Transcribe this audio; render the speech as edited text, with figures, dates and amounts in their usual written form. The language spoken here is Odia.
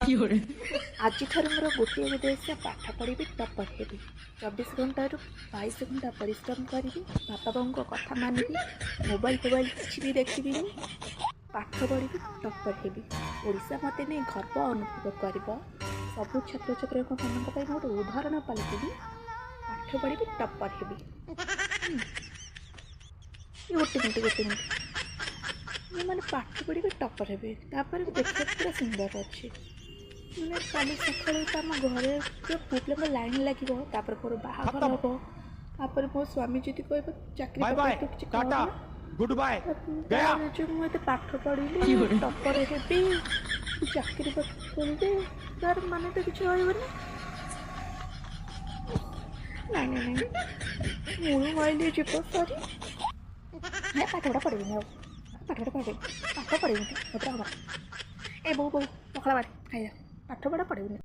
ଆଜିଠାରୁ ମୋର ଗୋଟିଏ ଉଦ୍ଦେଶ୍ୟ, ପାଠ ପଢ଼ିବି, ଟପର୍ ହେବି। 24 ଘଣ୍ଟାରୁ 22 ଘଣ୍ଟା ପରିଶ୍ରମ କରିବି, ବାପା ବୋଉଙ୍କ କଥା ମାନିବି, ମୋବାଇଲ ଫୋବାଇଲ କିଛି ବି ଦେଖିବିନି, ପାଠ ପଢ଼ିବି, ଟପର୍ ହେବି। ଓଡ଼ିଶା ମୋତେ ନେଇ ଗର୍ବ ଅନୁଭବ କରିବ। ସବୁ ଛାତ୍ରଛାତ୍ରୀଙ୍କ ମାନଙ୍କ ପାଇଁ ମୁଁ ଗୋଟେ ଉଦାହରଣ ପାଲଟିବି। ପାଠ ପଢ଼ିବି, ଟପର୍ ହେବି। ଗୋଟେ ମିନିଟ୍, ଗୋଟେ ମିନିଟ୍। ମୁଁ ମାନେ ପାଠ ପଢ଼ିବି, ଟପର୍ ହେବି, ତାପରେ ଦେଖିବାକୁ ପୁରା ସୁନ୍ଦର ଅଛି। ମାନେ କାଲି ସକାଳୁ ତ ଆମ ଘରେ ପୁରା ପୁଅ ପିଲାଙ୍କ ଲାଇନ୍ ଲାଗିବ। ତାପରେ ମୋର ବାହାଘର ଖତମ। ହେବ। ତାପରେ ମୋ ସ୍ୱାମୀ ଯଦି କହିବ ଚାକିରି बाय ବାକିରି बाय, ତୁ କିଛି टाटा, କରନା, गुड बाय, गया। ତାପରେ ଯେଉଁ ମୁଁ ଏତେ ପାଠ ପଢ଼ିଲି, ଟପର୍ ହେବି, ଚାକିରି ବାକିରି କରିବି, ତାର ମାନେ ତ କିଛି ରହିବନି। ନାଇଁ ନାଇଁ ନାଇଁ, ମୁଳୁ ମାଇଲେ ଯିବ ସରି। ନାଇଁ, ପାଠ ପଢ଼ା ପଢ଼ିବିନି ଆଉ। ପାଠ ପଢ଼ା ପଢ଼ିବିନି, ପାଠ ପଢ଼ିବିନି ମୋତେ ହବ। ଏ ବୋଉ, ବୋଉ, ପଖାଳ ବାଢ଼େ ଖାଇବା। ପାଠ ପଢ଼ା ପଢ଼ିବିନି।